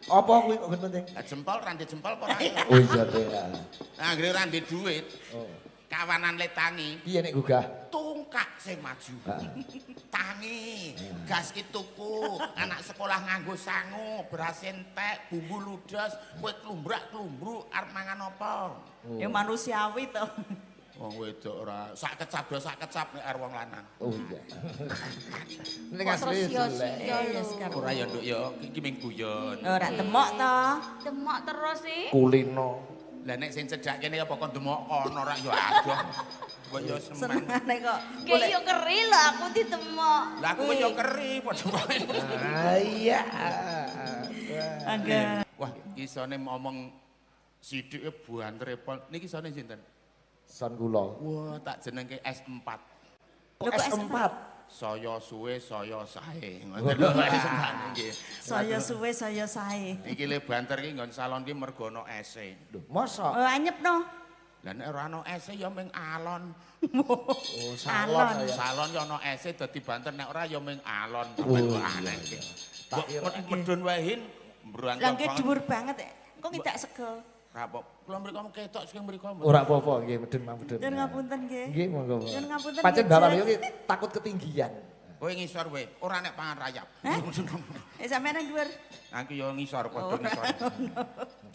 Apa kuwi kok penting? Lah jempol ra ndek jempol apa ora? Oh iya teh. Nah, anggere ra ndek duit. Oh. Kawanan le tangi. Piye nek gugah? Tungkak sing maju. Tangi, gas ki tuku, anak sekolah nganggo sangu, beras entek, bumbu ludes, kowe klumbrak-klumbruk arep mangan apa? Ya manusiawi to. Wong wedok ora sak kecap do sak kecap nek arep wong lanang. Oh iya. Ning Kok terus asli jelek. sia-sia Iya, lho. sekarang. Ora ya nduk ya, iki ming guyon. Ora demok to. Demok terus sih. Kulino. Lah nek sing cedhak kene apa kon demok kono rak ya adoh. Kok ya semen. Senengane kok. Kayak yo keri lho aku ditemok. Lah aku kok ya keri padha wae. Ah iya. Angga. Wah, isone ngomong sithike buanter pol. Niki isone sinten? Son kula. Wah, tak jenengke S4. Kok S4? Saya suwe, saya sae. Ngoten lho S4 nggih. Saya suwe saya sae. Iki le banter iki nggon salon ki mergo ana ese. Lho, masa? Oh anyep no. Lah nek ora ana ese ya ming alon. Oh, salon Alon. saya. Salon ya ana ese dadi banter nek ora ya ming alon. Oh, Sampeyan kok iya, aneh iya. iki. Tak Mbok kira. medun wae hin mbrangkang. Lah nggih dhuwur banget. Kok ngidak sego. Ra apa. Kula mriku ketok sing mriku. Ora apa-apa nggih medun mamedun. Nyuwun ngapunten nggih. Nggih monggo. Nyuwun ngapunten. Pancen nggih, Mbak Jen. Waluyo ki takut ketinggian. Kowe ngisor kowe, ora nek pangan rayap. Eh sampeyan nang dhuwur. Aku ya ngisor padha ngisor.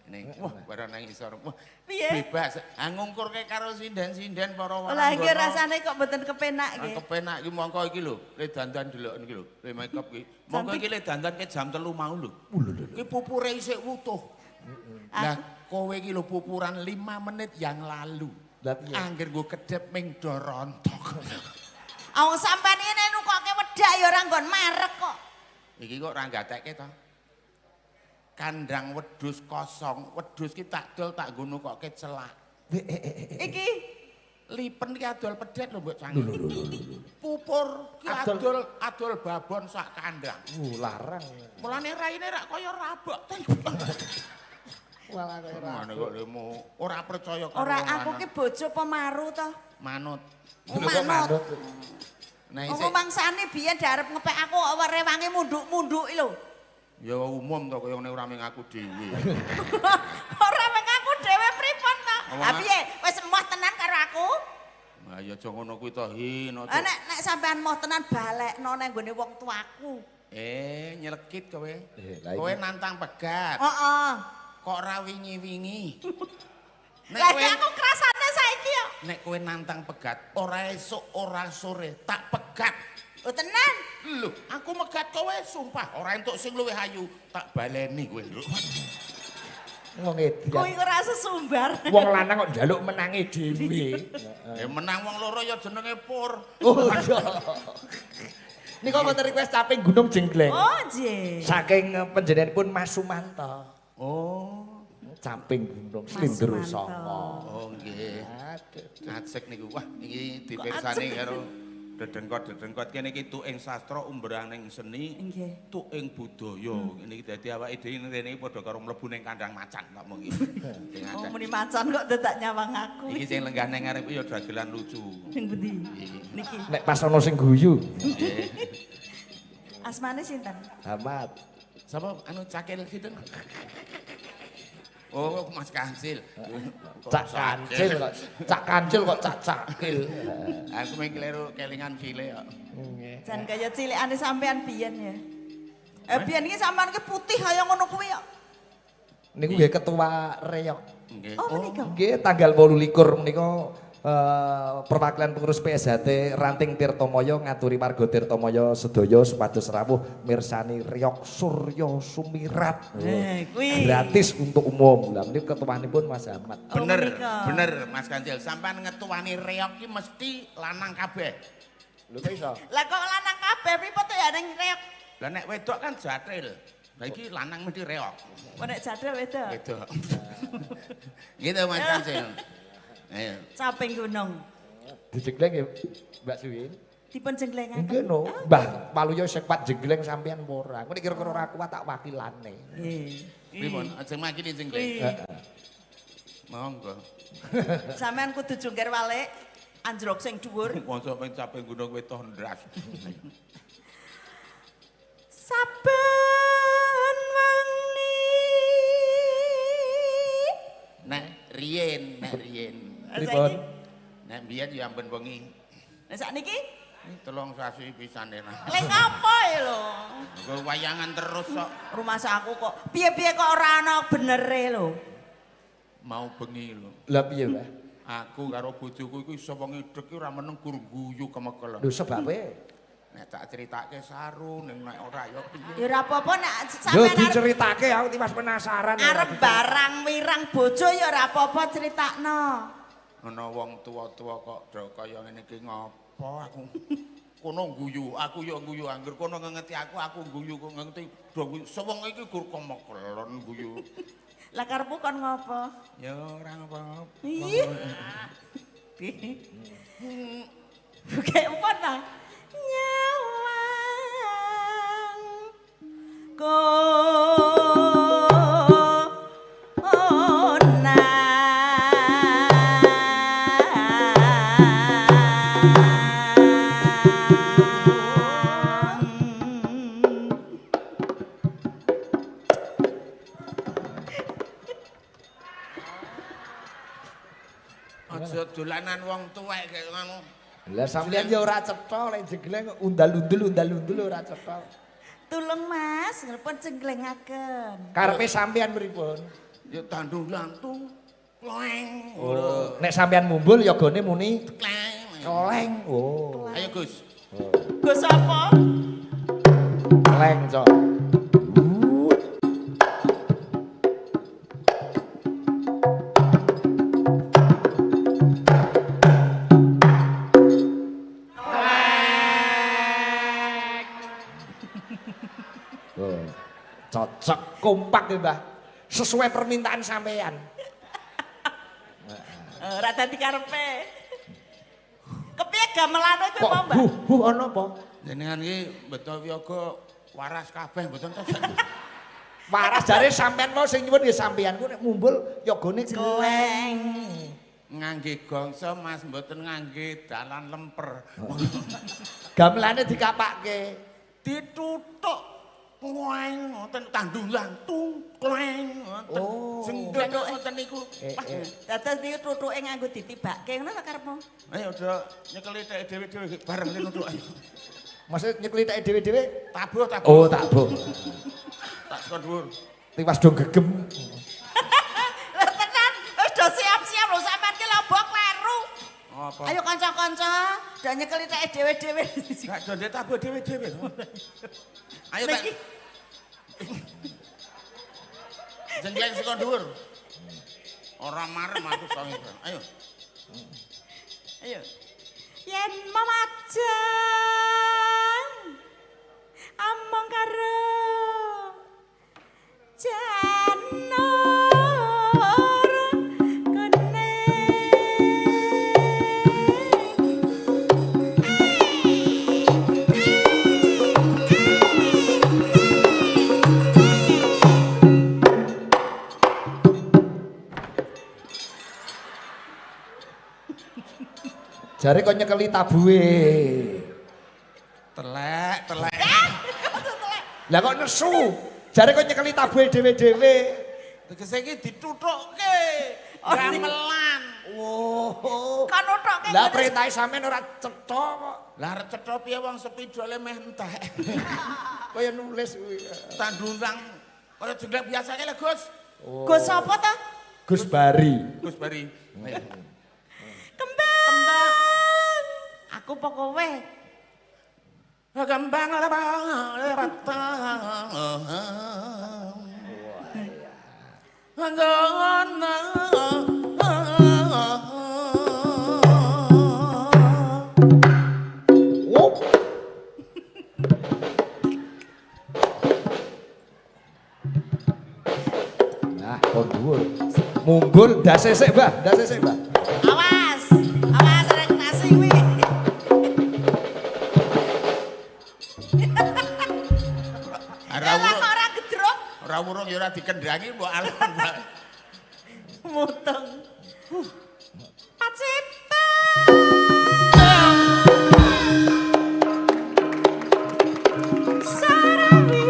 Ning wah ora nang ngisor. Wah, Piye? bebas. Ah ngungkurke karo sinden-sinden para Oh lah nggih rasane kok mboten kepenak nggih. Kepenak iki mongko iki lho, le dandan delok iki lho, le make up iki. Mongko iki le dandan ke jam 3 mau lho. Ki pupure isih utuh. Lah kowe iki lho pupuran 5 menit yang lalu. Lah piye? Angger nggo kedhep ming do rontok. Wong sampean iki nek nukoke wedak ya ora nggon marek kok. Iki kok ora gatekke to. Kandang wedhus kosong, wedhus ki tak dol tak nggo nukokke celak. Iki Lipen ki adol pedet lho mbok canggih. Pupur ki adol adol babon sak kandang. Larang. Mulane raine rak kaya rabok. Walah kaya ora. Ngono kok lemu ora percaya karo ora wong aku lanang. ki bojo pemaru to. Manut. Oh, Lho, kok manut. manut. Nah Wong isih mangsane biyen diarep ngepek aku kok rewangi munduk-munduk lho. ya umum to kaya ngene ora ming aku dhewe. Ora meng aku dhewe pripun to? Wong Ha piye? Wis emoh tenan karo aku? Lah ya aja ngono kuwi to Hin, aja. Ah nek nek sampean emoh tenan balekno nang nggone wong tuaku. Nyelekit kowe. Lah Kowe iki. nantang pegat. Heeh. Kok ora wingi-wingi. Nek Lah kowe iki aku krasane saiki yo. nek kowe nantang pegat, ora esuk ora sore tak pegat. Oh tenan. Lho, aku megat kowe sumpah ora entuk sing luwih ayu, tak baleni kowe lho. Wong edan. Kuwi ora sesumbar. Wong lanang kok njaluk menange dhewe. Menang wong loro ya jenenge pur. Oh iya. Nika wonten request caping Gunung Jenggleng. Oh nggih. Saking panjenenganipun Mas Sumanto. Oh. Caping Gunung Mas Slindro Sumanto. Songo. Oh nggih. Aduh. Ajek niku. Wah, iki dipirsani karo dedengkot-dedengkot kene iki tuk ing sastra umbraning seni, Nggih. tuk ing budaya. Ngene iki dadi awake dhewe rene iki padha karo mlebu ning kandang macan tak mung iki. Sing Oh ada. muni macan kok dadak nyawang aku. Iki sing lenggah ning ngarep ya dagelan lucu. Sing pundi? Iki. Niki. Nek pas ana sing guyu. Nggih. Asmane sinten? Ahmad. Sapa anu cakil sinten? Oh, Mas Kancil. Cak kancil kok. Cak kancil kok cak cakil. Aku mung kleru kelingan cile kok. Nggih. Jan kaya cilikane sampean biyen ya. Biyen iki sampean ki putih kaya ngono kuwi ya. Niku nggih ketua reyok. Nggih. Oh menika. Nggih tanggal 28 menika perwakilan pengurus PSHT Ranting Tirtomoyo ngaturi warga Tirtomoyo sedaya supados rawuh mirsani Reog Surya Sumirat. Kuwi. Gratis untuk umum. Lah menika ketuanipun Mas Ahmad. Oh, Bener, menika. bener Mas Kancil. Sampean ngetuani reog ki mesti lanang kabeh. Lho kok iso? Lah kok lanang kabeh pripun to ya ning reog? Lah nek wedok kan jathil. Lah iki lanang mesti reog. Oh nek jadul wedok. Wedok. Gitu Mas Kancil. Ayo. Caping gunung. Dijegleng ya Mbak Suwin. Dipun jenglengaken. Nggih no. Mbah Waluyo sing kuat jegleng sampean apa ora. Engko nek kira-kira ora kuat tak wakilane. Nggih. Pripun? Aja makili jenggleng. Kuwi. Monggo. Sampean kudu jungkir walik anjlok sing dhuwur. Mosok ping caping gunung wetok ndras. Saben wengi Nek riyen. Pripun? Nek biyen ya ampun wengi. Lah sakniki Telung sasi pisan enak. lek apa ya lho? Kowe wayangan terus kok. Rumah aku kok piye-piye kok ora ana benere lho. Mau bengi lho. Lah piye, Mbah? Aku karo bojoku iku iso wengi dek ora meneng gur guyu kemekelen. Lho sebabe? Nek tak critake saru ning nek ora ya piye. Ya ora apa-apa nek Yo sampean arep diceritake aku tiwas penasaran. arep barang wirang bojo ya ora apa-apa critakno. Ana wong tuwa-tuwa kok do kaya ngene iki ngopo aku. Kono guyu, aku yo guyu angger kono ngengeti aku, aku guyu kok ngengeti do guyu. Seweng iki gur kemekelen guyu. Lah karepmu kon ngopo? Ya ora ngapa-ngapa. Ih. Kayak apa ta? Nyawang konang. Aja dolanan wong tuwek kaya ngono. Lah sampeyan ya ora cetha lek jegleng undal-undul undal-undul ora cetha. Tulung Mas, ngrepun cengklengaken. Karepe sampeyan pripun? Ya tandung lantung kleng. Oh, nek sampeyan mumbul yogane muni Kleng. kleng. Oh, Ayo Gus. Gus apa? kleng, Cok. Oh, cocok kompak ya, Mbah. Sesuai permintaan sampeyan. Ora dadi karepe. Kepiye gamelane kuwi Kok apa, Mbak? huh huh ana apa? Jenengan iki beto wiyaga waras kabeh mboten to? Waras jare sampean mau sing nyuwun nggih sampean ku nek mumbul yogane Kleng. Ngangge gongso Mas mboten ngangge dalan lemper. Gamelane dikapake. Ditutuk kleng ngoten tandung lantung kleng ngoten. Oh. Jenggleng ngoten niku. Eh, Wah, eh. Dados niku tutuke nganggo ditibake ngono ta karepmu? Ayo do nyekeli tek dhewe-dhewe bareng lek nutuk ayo. Maksud nyekeli tek dhewe-dhewe? Tabuh tabuh. Oh, tabuh. Tak saka dhuwur. Tiwas dong gegem. Lah tenan, wis do siap-siap lho sampean ki lombok kleru. Apa? Ayo kanca-kanca, do nyekeli teke dhewe-dhewe. Gak do ndek tabuh dhewe-dhewe. Ayo tak. Niki. Jenggleng saka dhuwur. Ora marem aku saka ngisor. Ayo. Ayo. Yen memajang among karo janur kuning. Jare kok nyekeli tabuhe. Telek, telek. Lah kok nesu? Jare kok nyekeli tabuhe dhewe-dhewe. Tegese iki ditutukke. Oh, Gamelan. Oh. Kon utokke Lah perintahe sampean ora cetha kok. Lah arep cetha piye wong sepidole meh entek. Kaya nulis kuwi. Tandundang kaya jenglek biasa kae lho, Gus. Gus sapa ta? Gus Bari. Gus Bari. Ayo. Kembang. Aku apa kowe? Kembang lepat. Wup. Nah, kon dhuwur. Munggul ndase sik, Mbah, ndase sik, Mbah. Awas, awas rek nasi kuwi. Ora Lah wurung, kok ora gedruk ora wurung ya ora dikendangi mbok alon. Mbak. muteng. Pacitan. Sarawi.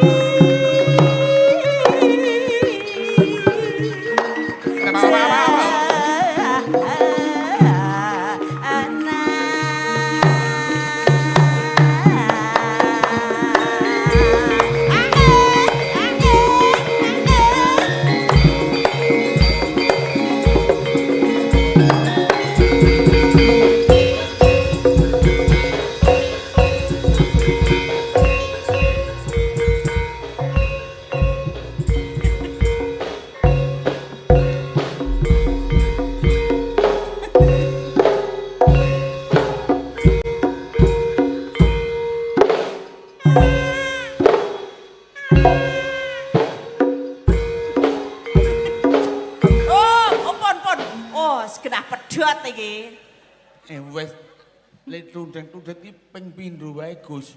Wes genah pedhot iki. Eh wis le tundeng-tundeng iki ping pindho wae, Gus.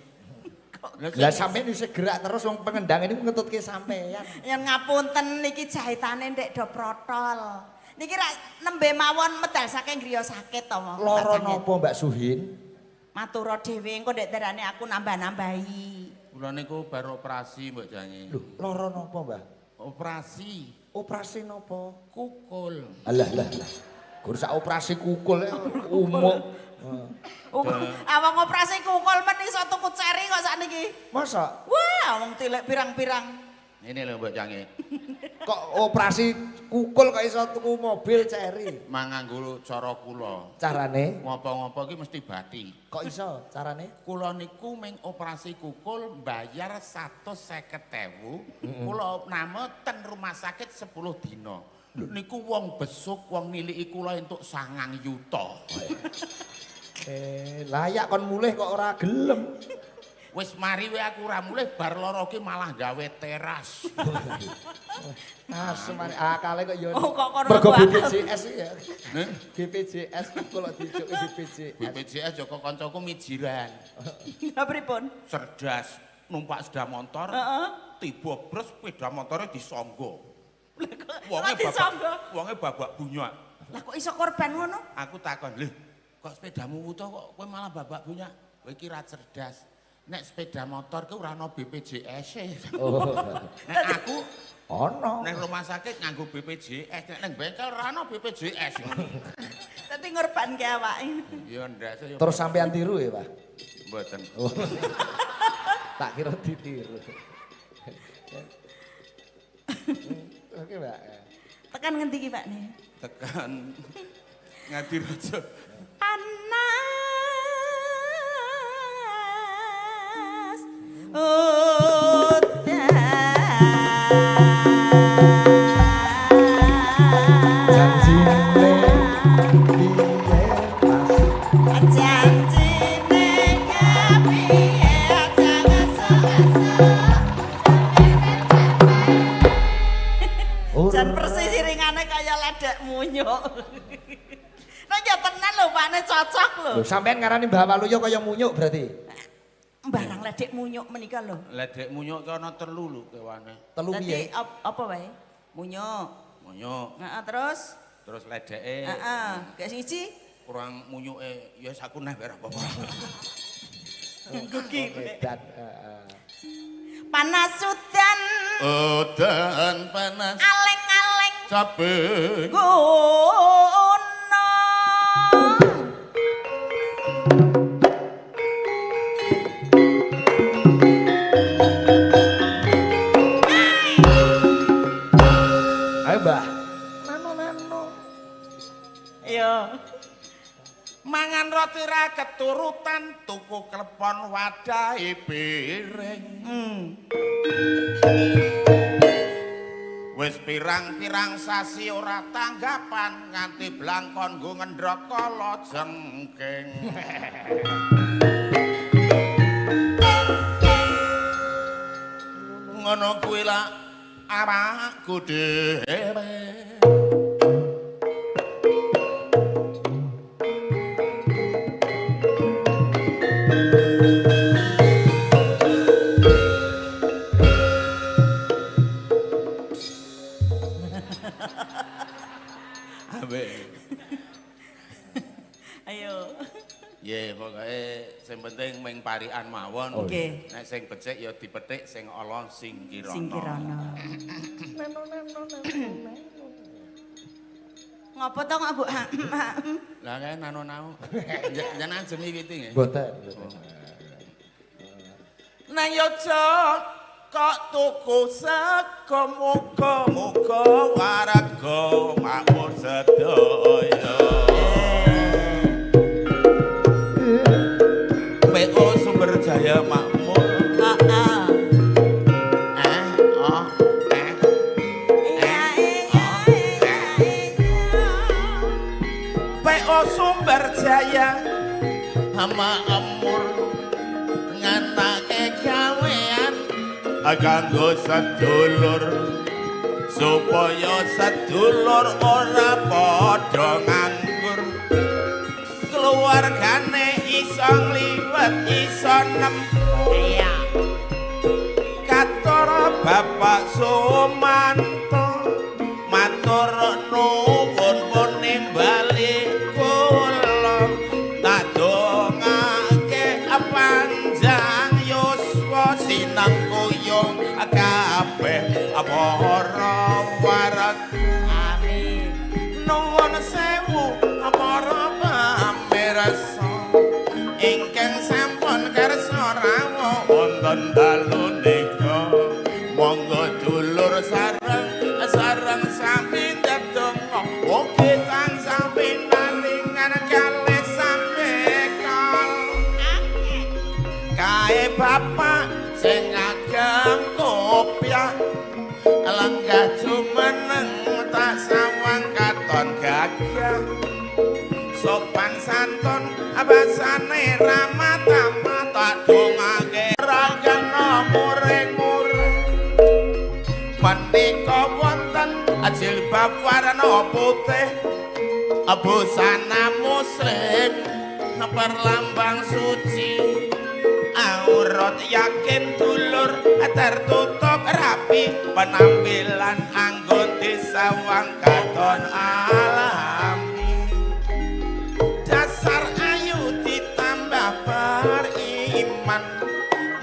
Lah sampean isih gerak terus wong pengendang ini ngetutke sampean. Yen ngapunten niki jahitane ndek do protol. Niki rak nembe mawon medal saking griya sakit to. Lara napa Mbak Suhin? Matura dhewe engko ndek darane aku nambah-nambahi. Kula niku baru operasi, Mbak Jangi. Lho, lara napa, Mbah? Operasi Operasi napa? kukul. Alah lah lah. Gur sak operasi kukul umuk. Awang operasi kukul men iso tuku ceri kok sakniki. Masa Wah, wong tilek pirang-pirang. Ini lho Mbak Jangi. kok operasi kukul kok iso tuku mobil ceri? Manganggo cara kula. Carane Ngopo-ngopo iki mesti bati. kok iso carane? Kula niku ming operasi kukul bayar 150.000. Kula opname ten rumah sakit 10 dina. Niku wong besuk, wong niliki kula entuk 9 yuta. Eh, layak kon mulih kok ora gelem. Wis mari wae aku ora mulih bar lara ki malah gawe teras. Asem akale kok yo. Oh, kok kono Mergo aku akal. BPJS ya. Nih, BPJS kok dicuki BPJS. BPJS Joko kancaku mijiran. Lah pripun? Cerdas numpak sepeda motor. Heeh. Tiba bres sepeda motore disangga. Lah kok Wonge kok disangga? babak, wonge babak bunyak. Lah kok iso korban ngono? Aku takon, "Lho, kok sepedamu wutuh kok kowe malah babak bunyak?" Kowe iki ra cerdas. Nek sepeda motor ki ora ana BPJS. Oh. Nek aku Ono. ning rumah sakit nganggo BPJS, nek ning bengkel ora ana BPJS. Dadi ngorbanke awake. Ya ndak saya Terus sampean tiru ya, Pak? mboten. Oh. Tak kira ditiru. Oke, Mbak. Tekan ngendi iki, Pak nih? Tekan Ngadirejo. Panas udan. Janjine piye, Mas? Janjine kepiye aja ngesuk-ngesuk. Jan persis iringane kaya ledek munyuk. Nek ya tenan lho Pakne cocok lho. Lho, sampean ngarani Mbah Waluyo kaya munyuk berarti. Barang ledek munyuk menika lho. Ledek munyuk ki ana telu lho kewane. Telu Dadi piye? apa wae? Munyuk. Munyuk, Heeh, terus terus ledeke heeh, gak siji kurang munyuke ya aku neh ora apa-apa. Gugi. Edan, heeh. Panas udan Udan panas aleng-aleng saben gono. Ayo, Mbah. Nano-nano. Iya. Mangan roti ra keturutan tuku klepon wadahe piring. Wis pirang-pirang sasi ora tanggapan nganti blangkon nggo ngendhok kala jengking. Ngono kuwi lak awakku dhewe. Abe. Ayo. Nggih, pokoke sing penting ming parikan mawon. Nggih. Nek sing becik ya dipetik, sing ala singkirana. Singkirana. Ngopo to kok Bu? Lah kae nano-nano. Jenengan jemi witi nggih. Mboten. Nang Yogya kok tuku sego muga-muga warga makmur sedaya. PO Sumber Jaya Makmur. Heeh. Eh, oh, eh. Iya iya iya iya. PO Sumber Jaya Makmur ngatake gawean kanggo sedulur Supaya sedulur ora padha nganggur, keluargane iso ngliwet, iso nempuh. Iya. Katur Bapak Sumanto, matur nuwun pun nimbali kula, tak dongake panjang yuswa, sinengkuyung kabeh para warga. Amin. Nuwun sewu para pamirsa ingkang sampun kersa rawuh wonten dalu nika. Monggo dulur sareng sareng sami ndedonga, mugi tansah pinaringan kalih sambekal. Kae bapak sing ngagem kopiah, lenggah jumeneng tak sawang katon gagah, sopan santun basane ramah tamah, tak dongake ra kena muring-muring. Menika wonten jilbab warna putih, busana muslim perlambang suci, aurat yakin dulur tertutup rapi, penampilan anggota sawang katon alami, dasar ayu ditambah beriman,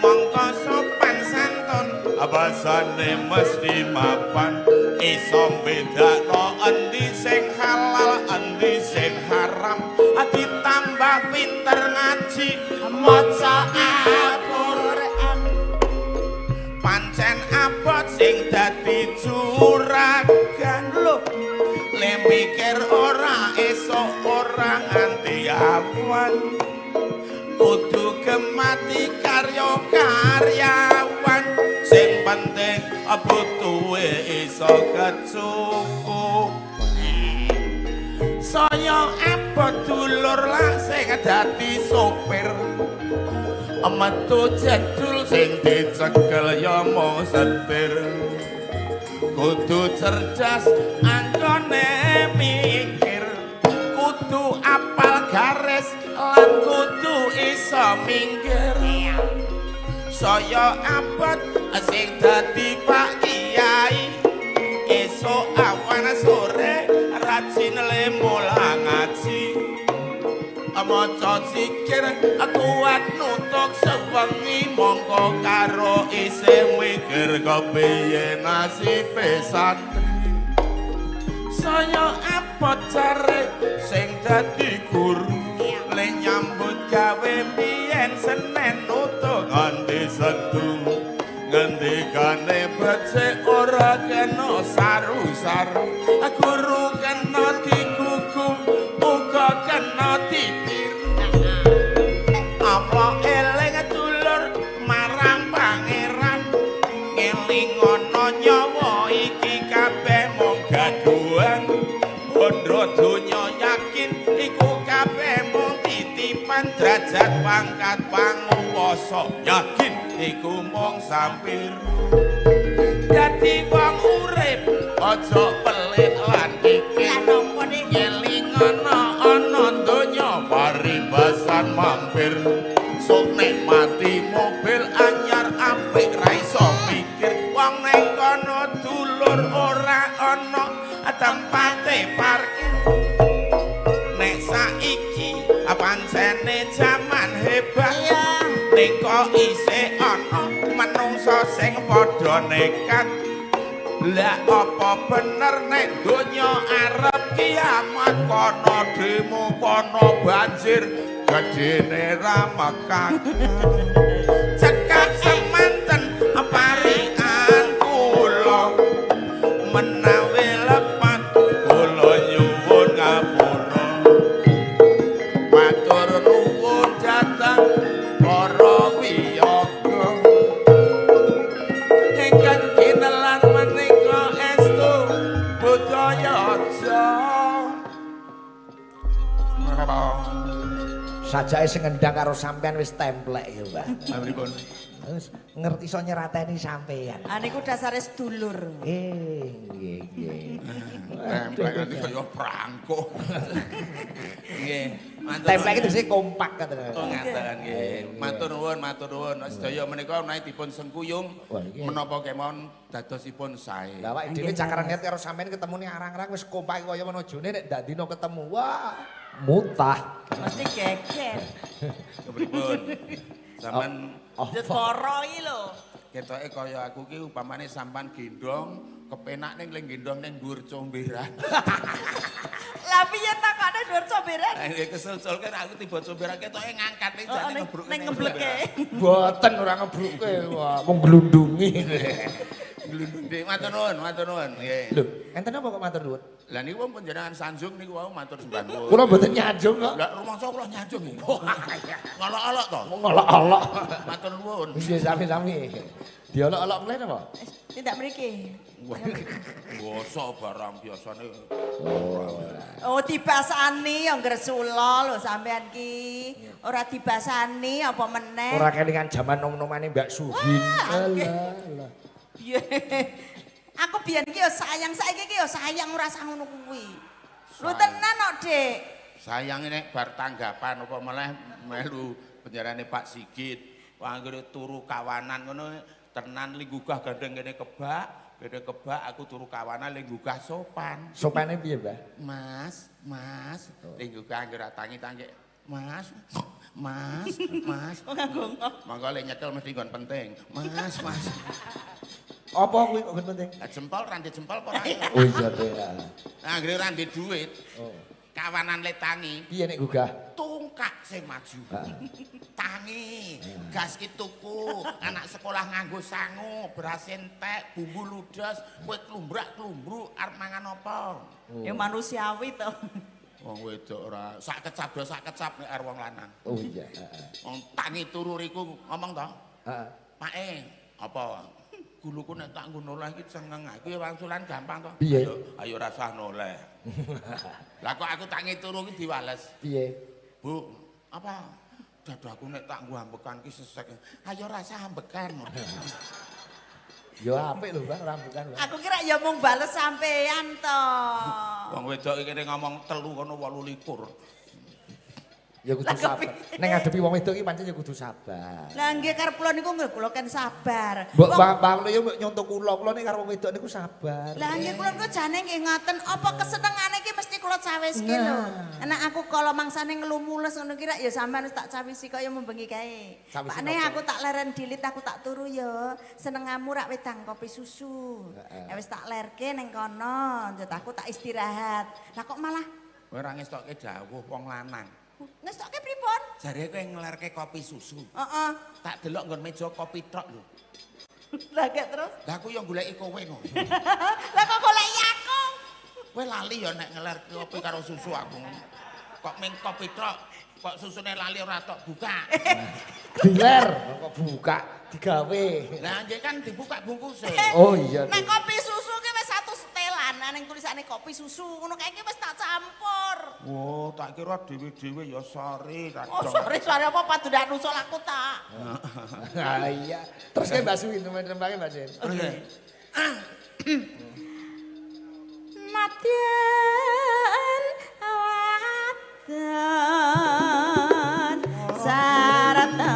mongko sopan santun basane mesti mapan, iso bedakno endi sing halal endi sing haram, ditambah pinter ngaji maca Al-Qur'an. Pancen abot sing dadi juragan lho, le mikir ora esuk ora nganti awan, kudu gemati karya karyawan, sing penting butuhe iso kecukupi. Saya abot dulur lah sing dadi sopir, metu jedul sing dicekel ya mung setir, kudu cerdas anggone mikir, kudu apal garis lan kudu iso minggir. Saya abot sing dadi Pak Kiai, esuk awan sore rajin le mulang ngaji, maca zikir kuat nutuk sewengi, mongko karo isih mikir kepiye nasibe santri. Saya abot jare sing dadi guru, le nyambut gawe biyen Senen nutuk nganti Setu, ngendikane becik ora kena saru-saru, guru kena digugu uga kena ditiru. Apa eling dulur marang pangeran, ngelingono nyawa iki kabeh mung gaduhan, bondo donya yakin iku kabeh mung titipan, derajat pangkat panguwasa yakin iku mung sampir. Dadi wong urip aja pelit lan kikir, Lah nopo nih? Ngelingono ana donya paribasan mampir, sok nek mati mobil anyar apik ra iso mikir, wong ning kono dulur ora ana tempate parkir. Nek saiki pancene jaman hebat, Iya. ning kok isih ana manungsa sing padha nekat. Lah apa bener nek donya arep kiamat, kono demo kono banjir gedene ra mekak. Cekap semanten parikan kula, menawi lepat kula nyuwun ngapura, matur nuwun dhateng para wiyaga ingkang kinelan menika estu budaya Jawa. Sajake sing ngendang karo sampean wis templek ya, Mbah. Pripun? Wis ngerti iso nyerateni sampean. Ah niku dasare sedulur. Nggih, nggih. Templek iki kaya prangko. Nggih, matur. Templek iki tegese kompak katene. Oh ngaten nggih. Matur nuwun, matur nuwun. Sedaya menika menawi dipun sengkuyung menapa kemawon dadosipun sae. Lah awake dhewe cakaran niat karo sampean ketemune arang-arang wis kompak kaya menojone nek ndak dina ketemu. Wah, mutah. Mesti geger. Kepripun? Sampean Jeporo iki lho. Ketoke kaya aku ki upamane sampan gendong, kepenak ning ling gendong ning dhuwur comberan. Lah piye takane dhuwur comberan? Lah nggih kesel-kesel kan aku tiba comberan ketoke ngangkat ning Oh, jane ning ngebruk ning ngebleke. Mboten ora ngebruke, wah, mung glundungi. Glundung dik matur nuwun, matur nuwun. Nggih. Lho, enten apa kok matur nuwun? Lah niku wong panjenengan sanjung niku wau matur sembah nuwun. Kula mboten nyanjung kok. Lah rumangsa kula nyanjung. Ngolok-olok to. Ngolok-olok. Matur nuwun. Nggih, sami-sami. Diolok-olok mulai napa? Tindak mriki. Basa barang biasane. Oh dibasani ya ngresula lho sampean ki. Ora dibasani apa meneh. Ora kelingan jaman nom-nomane Mbak Suhin. Alah, alah. Piye? Aku biyen ki ya sayang, saiki ki ya sayang ora usah ngono kuwi. Lho tenan kok, Dik. Sayang nek bar tanggapan apa malah melu penjarane Pak Sigit. Wah anggere turu kawanan ngono tenan li gugah gandeng kene kebak, kene kebak aku turu kawanan li gugah sopan. Sopane piye, Mbah? Mas, mas, li gugah anggere tangi-tangi. Mas, mas, mas. Kok nganggo ngok. Monggo le nyekel mesti nggon penting. Mas, mas. Apa kuwi kok penting? Lah jempol rande jempol apa ora? Oh iya, Dek. Nah, anggere rande duit. Oh. Kawanan le tangi. Piye nek gugah? Tungkak sing maju. Tangi, gas ki tuku, anak sekolah nganggo sangu, beras entek, bumbu ludes, kowe klumbrak-klumbruk arep mangan apa? Ya manusiawi to. Wong wedok ora sak kecap do sak kecap nek arep wong lanang. Oh iya, heeh. Wong tangi turu riku ngomong to. Heeh. Pake apa? Guluku nek tak nggo noleh iki cengeng aku ya wangsulan gampang to. Piye? Ayo rasah noleh. Lah kok aku tangi turu iki diwales. Piye? Bu, apa? Dadaku nek tak nggo ambekan ki sesek. Ayo rasah ambekan. Ya apik lho, Bang, rambutan. Bang. Aku kira ya mung bales sampean to. Wong wedok iki kene ngomong 3 kono 28. Ya kudu Lah, sabar. kepiye? Nek ngadepi wong wedok iki pancen ya kudu sabar. Lah nggih karep kula niku nggih kula ken sabar. Mbok Bang Bang ya mbok nyonto kula, kula nek karo wong wedok niku sabar. Lah nggih kula niku jane nggih ngoten, apa kesenengane iki mesti kula cawiske lho. Nek aku kala mangsane nglumules ngono ki rak ya sampean wis tak cawisi kaya membengi kae. Cawisi Pakne napa? aku tak leren dilit, aku tak turu ya. Senengamu rak wedang kopi susu. Heeh. Wis tak lerke ning kono, njut aku tak istirahat. Lah kok malah Kowe ora ngestokke dawuh wong lanang. ngestokke pripun? Jare kowe nglerke kopi susu. Heeh. Tak delok nggon meja kopi tok lho. Lah gek terus. Lah aku yo goleki kowe ngono. Lah kok goleki aku? Kowe lali ya nek ngelerke kopi karo susu aku. Kok ming kopi tok, kok susune lali ora tok buka. Diler kok buka digawe. Lah nggih kan dibuka bungkuse. Oh iya. Nek kopi susu ki wis satu setelan, ning tulisane kopi susu ngono kae ki wis tak campur. Oh, tak kira dhewe-dhewe ya sorry tak. Oh, sorry, sorry apa padudan usul aku tak. Ah iya. Terus kayak Mbak Suwin, teman-teman Mbak Suwin. Terus Madyan awadan saratan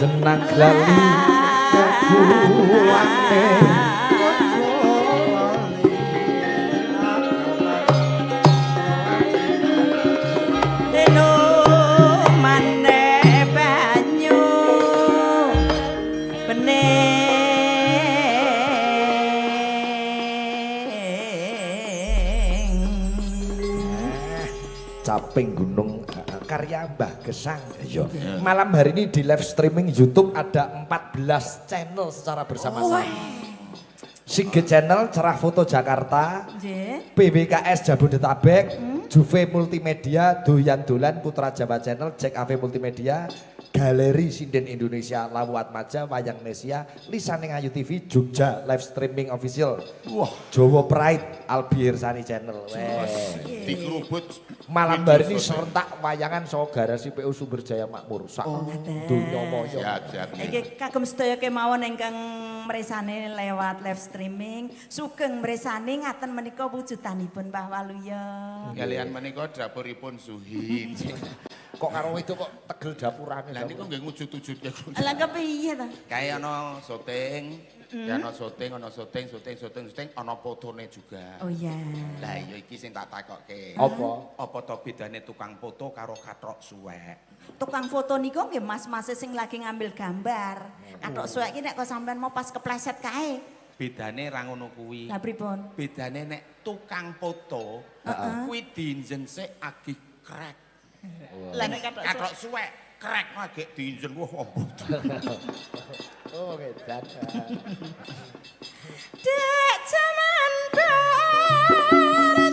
Jenang glali kebuane. Deno maneh banyu bening. Caping Gunung karya Mbah Gesang. Iya. Malam hari ini di live streaming YouTube ada 14 channel secara bersama-sama. Sige Channel, Cerah Foto Jakarta, Nggih. PWKS Jabodetabek, Juve Multimedia, Doyan Dolan, Putra Jawa Channel, Jack AV Multimedia, Galeri Sinden Indonesia Lawu Atmaja Wayang Nesia Lisaning Ayu TV Jogja live streaming official. Wah. Jawa Pride Albi Hirsani Channel. Weh. Dikerubut. Malam hari ini serentak wayangan saha garasi PU Sumberjaya Makmur sak donya maya. Siap, siap. Iki kagem sedaya kemawon ingkang mresane lewat live streaming, sugeng mresane ngaten menika wujudanipun Mbah Waluya. Kalian menika dapuripun Suhin. Kok karo itu kok tegel dapurane. Lah niku nggih ngujud-ujudke. Lah kepiye ta? Kayak ana syuting, ya ana syuting, ana syuting, syuting, syuting, syuting, ana fotone juga. Oh iya. Lah iya iki sing tak takokke. Apa? Apa to bedane tukang foto karo kathok suwek? Tukang foto niku nggih mas-mase sing lagi ngambil gambar. Kathok suwek iki nek kok sampean mau pas kepleset kae. Bedane ra ngono kuwi. Lah pripun? Bedane nek tukang foto kuwi diinjen sik agih krek. Lah nek kathok Kathok suwek krek agek diinjen wah ombo. Oh, edan. Dek jaman berjuang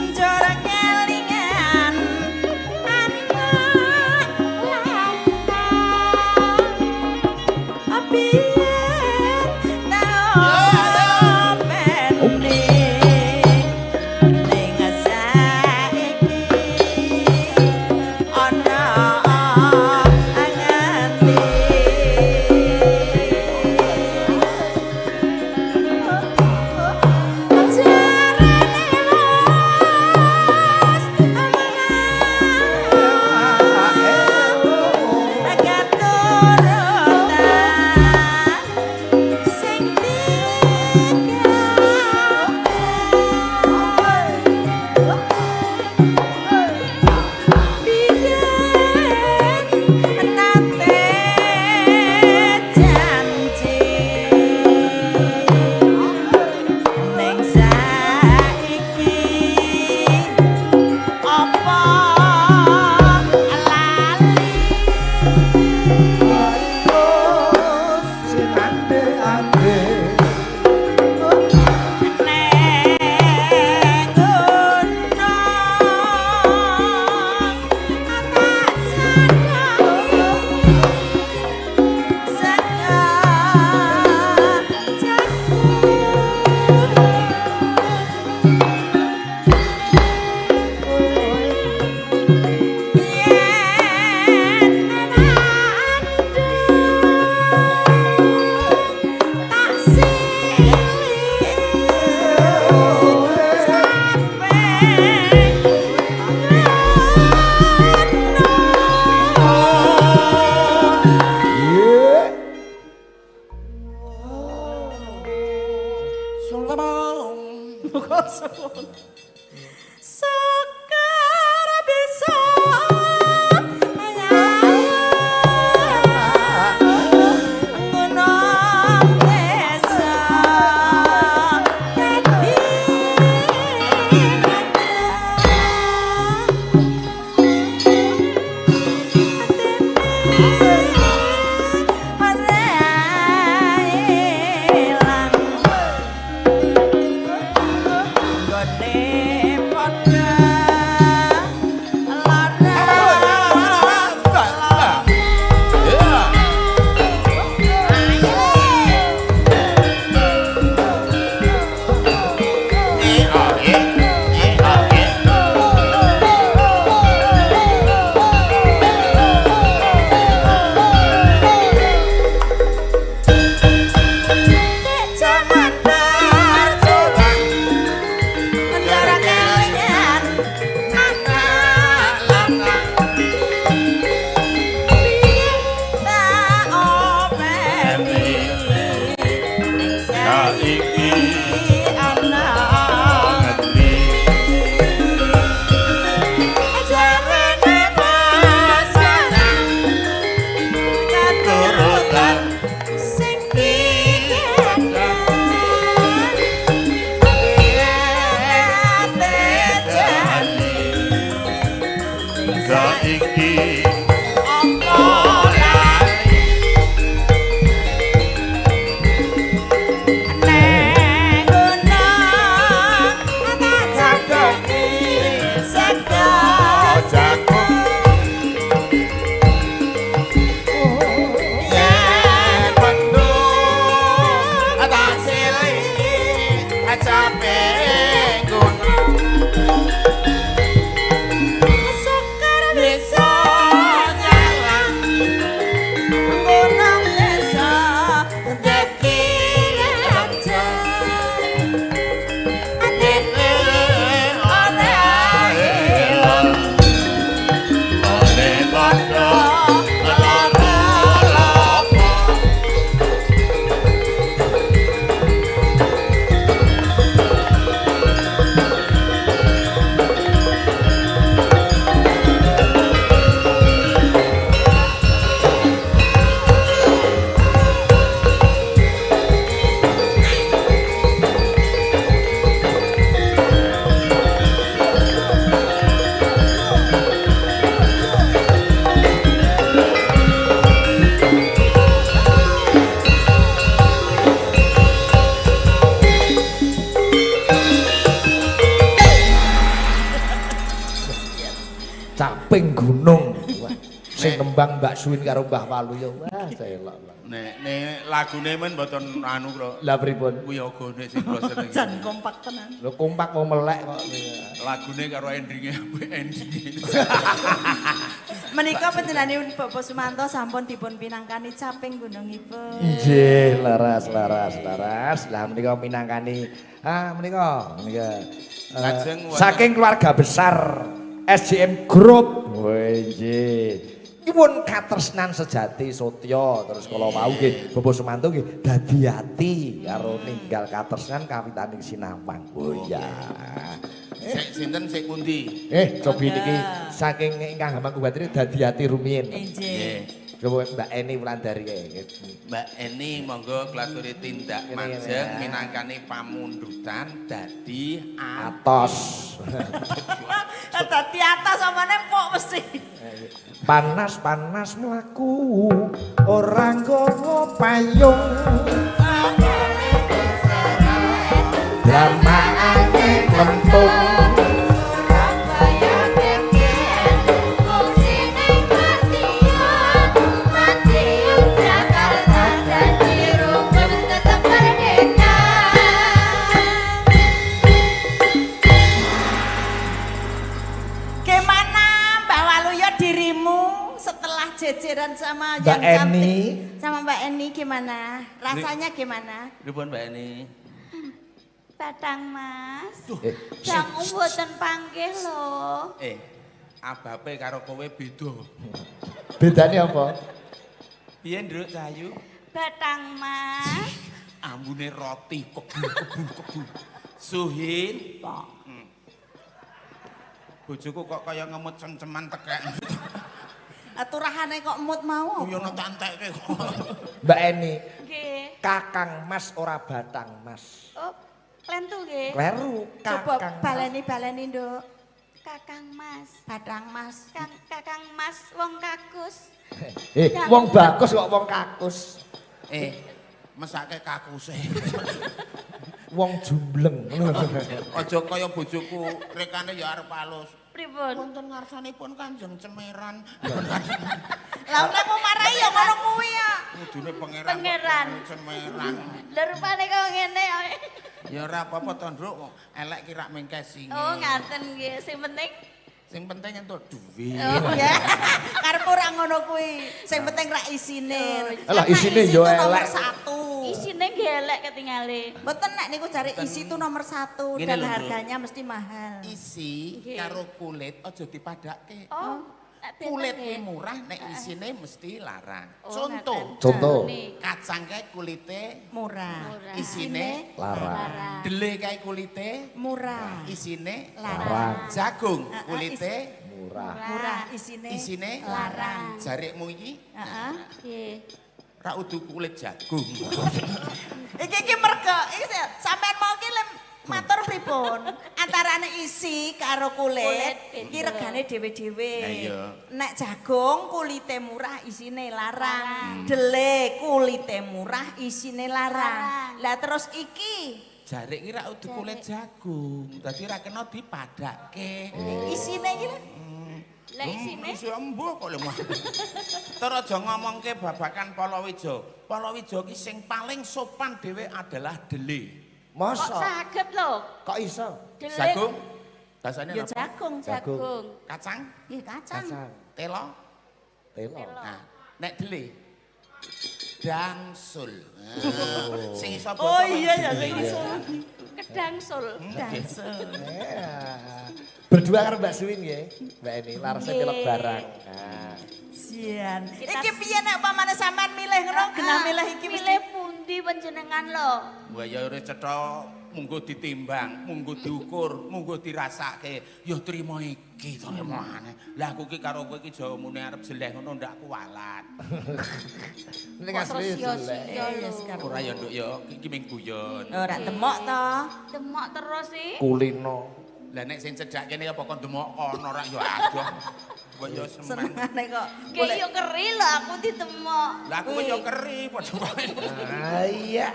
njorok kelingan anak lanang biyen tau openi ning saiki ana nganti. Ning saiki apa lali Sing ande-ande. nek ngono tak sadar Iya. Sekar bisa ngono desa dadi ora ilang. Gone padha lara. Jaman berjuang njorok kelingan anak lanang piye tak openi ning saiki ana jarene pasangan katurutan sing digendang Saiki apa lali nek Caping Gunung. Wah, sing nembang Mbak Suwin karo Mbah Waluyo. Wah, celok. Nek nek lagune men mboten anu kok. Lah pripun? Wiyogone sing kula senengi. Jan kompak tenan. Lho kompak wong melek kok. Lagune karo endinge apik endinge. Menika panjenenganipun Bapak Sumanto sampun dipun pinangkani caping gunungipun. Nggih, laras laras laras. Lah menika minangkani menika menika Lajeng wonten- saking keluarga besar SJM Group. Nggih. Nyuwun katresnan sejati Sotya terus kala wau nggih Bapak Sumanto nggih dadi ati karo ninggal katresnan kawitaning sinawang. Oh iya. Sik sinten sik pundi? Cobi niki saking ingkang hamangku batire dadi ati rumiyin. Nggih. Nggih. Coba Mbak Eni Wulandari kae. Mbak Eni monggo klaturi tindak majeng minangkani pamundutan dadi Atos. Dadi atas amane empuk mesti. Panas-panas mlaku ora nggawa payung. Dramaake lempung. Surabaya geger, fungsine Madiun, Madiun Jakarta dadi rukun tetep merdeka. Gimana Mbak Waluyo dirimu setelah jejeran sama Mbak yang cantik? Eni. Sama Mbak Eni gimana? Rasanya gimana? Pripun Mbak Eni? Batang Mas. Eh, Dangu mboten panggih lho. Abape karo kowe beda. Bedane apa? Piye Ndruk Cahayu? Batang Mas. Ambune roti kebul kebul kebul. Suhin. Bojoku kok kaya ngemut cengceman tekek. Aturahane kok mut mau. Yo ono tantekke kok. Mbak Eni, Nggih. Kakang Mas ora batang Mas. Oh, klentu nggih. Kleru, Coba Kakang. Mas. baleni-baleni, Nduk. Kakang Mas. Batang Mas. Kakang Mas wong kakus. Wong bagus kok wong kakus. Mesake kakuse. Wong jumbleng. Aja kaya bojoku, rekane ya arep alus. Pripun? Wonten ngarsanipun Kanjeng Cemeran. Lah nek mau marahi ya ngono kuwi ya. Kudune pangeran. Pangeran. Cemeran. Lha rupane kok ngene. Ya ora apa-apa to, Ndruk. Elek ki rak mengkesinge. Oh, ngaten nggih. Sing penting Sing penting entuk duit. Oh. Ya. Karepmu ora ngono kuwi. Sing penting rak isine. Lah, isine Isi yo itu nomor elek. 1. Isine nggih elek ketingale. Mboten nek niku jare isi itu nomor 1 Ngene dan lho, Nduk. harganya mesti mahal. Isi Nggih. karo kulit aja dipadake. Oh, nek benten Kulit nggih. murah nek isine mesti larang. Oh, Contoh, ngaten. Contoh. Nih. kacang kae kulite Murah. Murah. isine Larang. Larang. dele kae kulite Murah. isine Larang. jagung kulite Murah. Murah isine. isine Larang. Jarikmu iki Heeh. Nggih. ra udu kulit jagung. Iki iki mergo iki sampean mau ki lem matur pripun? Antarane isi karo kulit, Kulit iki beda. regane dhewe-dhewe. Lah iya. Nek jagung kulite murah, isine larang. Dele kulite murah, isine larang. Larang. Lah terus iki Jarik iki ra udu kulit jagung. Dadi ra kena dipadake. isine iki lho. Lah isine Isi embuh kok lho mah. Terus aja ngomongke babakan palawija. Palawija ki sing paling sopan dhewe adalah dele. kok Masa? saged lho. Kok iso? Dele Jagung. Basane Ya apa? jagung. Jagung. Kacang, Nggih kacang. Kacang. telo. Telo. Nah, nek dele dangsul. Sing iso basa. Oh iya ya sing iso. Kedangsul. Dangsul. Berdua karo Mbak Suwin nggih. Mbak Eni larase Nggih. pilek barang. Nah. Sian. Kita- Iki piye nek pamane sampean milih ngono genah milih iki mesti. Milih pundi panjenengan lho. Wah ya ora cetha munggo ditimbang, munggo diukur, munggo dirasake. Ya trimo iki to aneh. Lah aku ki karo kowe iki jawamune arep jeleh ngono ndak kuwalat. Ning asli Kok terus jelek. sia-sia Iya, lho. sekarang. Ora ya nduk ya iki ming guyon. Ora demok to. Demok terus sih. Kulino. Lah nek sing cedhak kene apa kon demok kono rak ya adoh. Kok ya semen. Senengane kok. Kayak yo keri lho aku ditemok. Lah aku kok ya keri padha wae. Ah iya.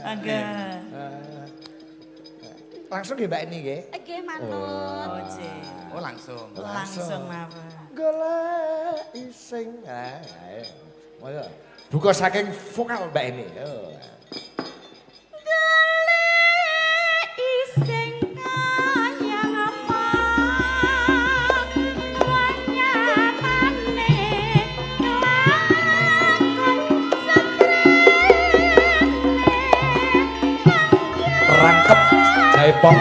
Angga. Langsung nggih, Mbak ini nggih. Nggih manut. Oh, jih. Oh, langsung. Langsung mawon. Golek sing. Ah, ayo. Monggo. Buka saking vokal Mbak ini. Oh. Golek sing kaya ngapa wanyatane kelakon setrene. Rangkep Jaipong.